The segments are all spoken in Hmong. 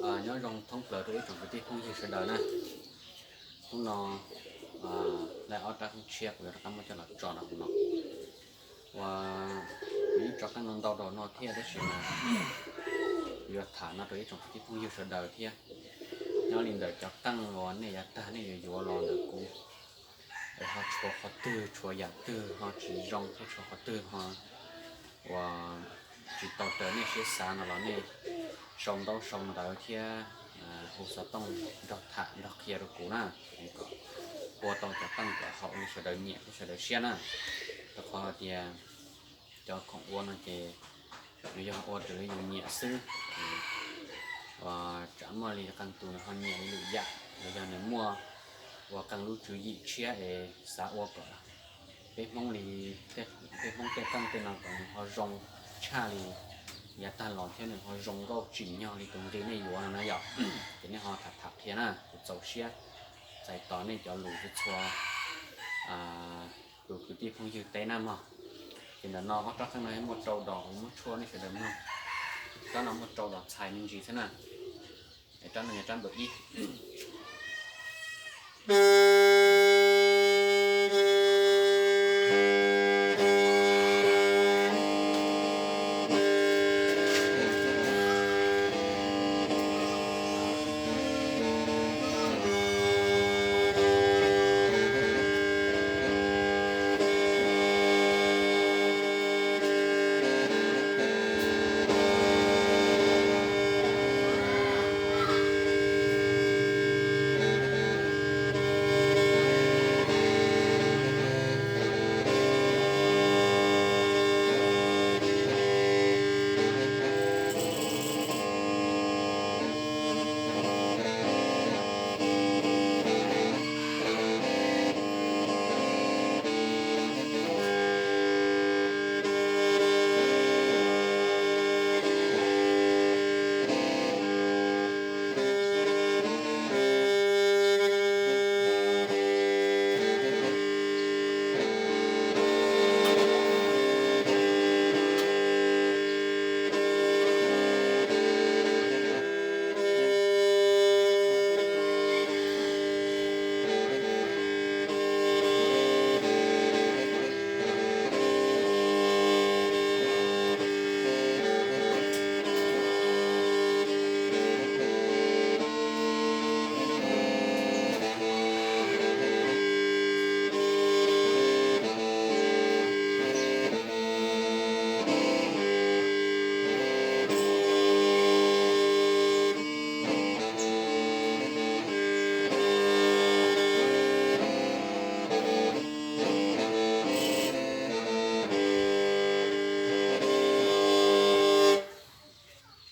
Nyob zoo thoob plaws rau ib tsoom kwv tij phooj ywg sawv daws na. Hnub no lawm ob rab qeej tshiab kuv yuav rov qab muab coj los tso rau hauv no. Uas kuv yeej tso qeej no ntau rau no thiab tab sis mas kuv yuav tham no rau ib tsoom kwv tij phooj ywg sawv daws thiab. Nyob li ntawm cov qeej uas nej yav tag nej yuav yuav los ntawm kuv, es ho tshuav qhov twg tshuav yam twg ho tsis zoo thiab tshuav qhov twg ho uas tsis tau raws nej siab xav no los nej sau ntaub sau ntawv thiab hu xov tooj nrog tham nrog qhia rau kuv na, kom ua tau cov qeej kom haum li sawv daws nyiam thiab sawv daws siab na. Rau qhov tias cov khoom ua no ces nws yog ua raws li yus nyiam xwb. Uas tsam muaj li qee tus nws ho nyiam li lwm yam, los yog nws muaj ua qee lub tswv yim tshiab es xav ua kom peb Hmoob li, peb Hmoob tej qeej tej no kom nws ho zoo tshaj li yav tag los thiab nws ho zoo nkauj tsim nyog li tus nqi nej yuav no na yom. Ces nej ho tham tham qhia na, kuv txaus siab txais tos nej cov lus txhua txhua tus kwv tij phooj ywg teb na mog. Ces ntawm no ob rab qeej no muaj rau dos, kuv muab tshuaj nej sawv daws mloog. Rab no muaj rau dos txhais me ntsis xwb na. Rab no yog rab npawb ib.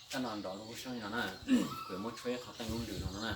Rab no nrov lub seeb li no na, kuv yuav muab tshuab ib qho qeej lub lwm no no na.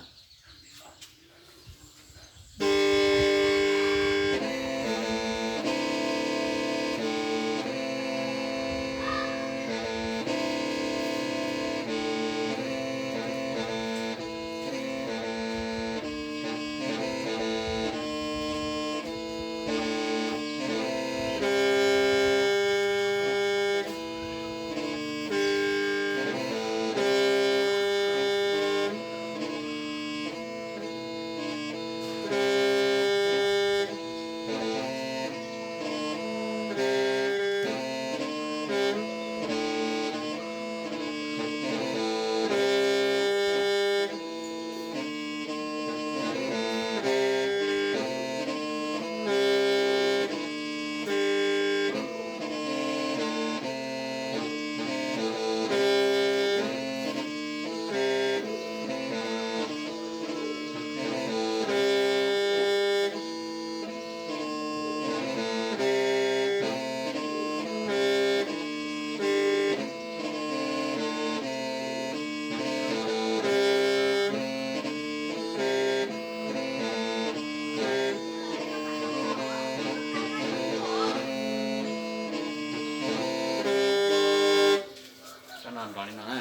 Rab no nrov li no na.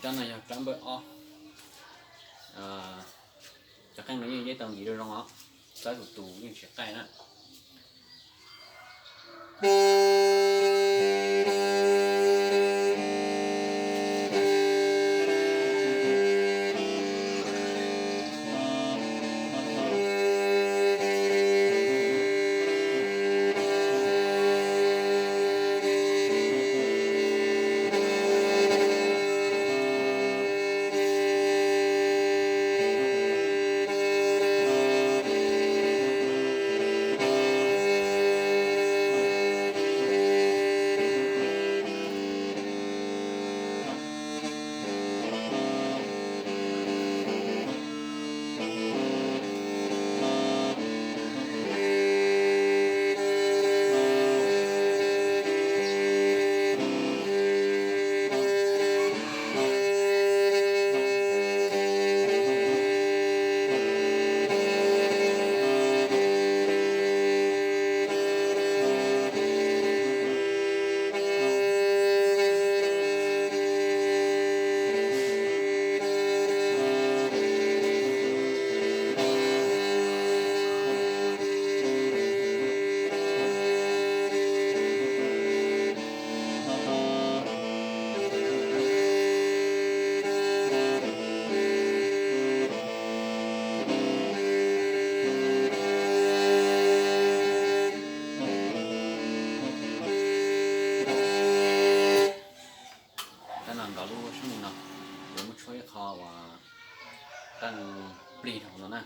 Rab no yog rab npawb ob. Cov qeej no yeej yeb tau ntiv zoo zoo os, txawb tus tus yeej tsis qaij na. na.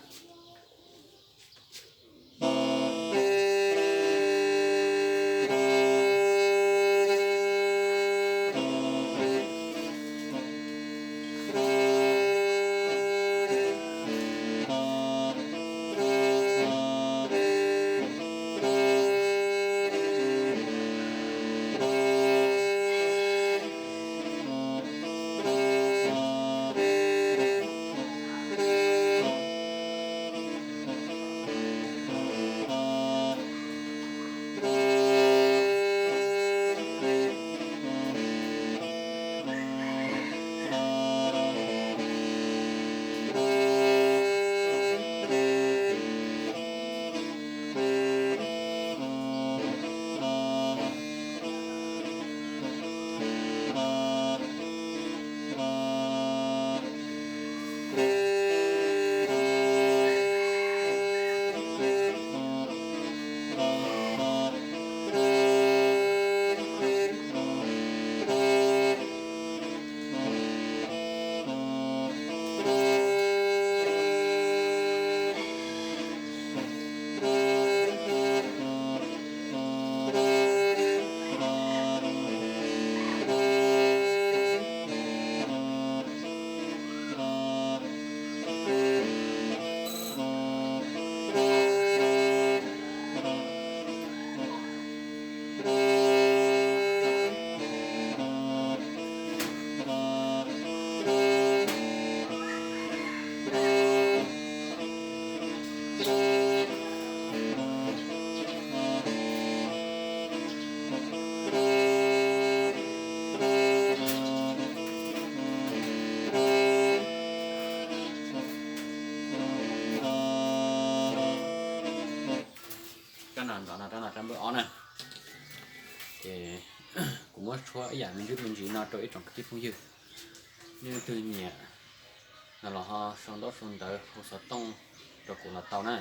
Rab no nrov no rab no rab npawb ob na. Ces kuv muab tshuab ib yam me ntsis me ntsis no rau ib tsoom kwv tij phooj ywg. Nej leej twg nyiam no los ho sau ntaub sau ntawv hu xov tooj rau kuv los tau na.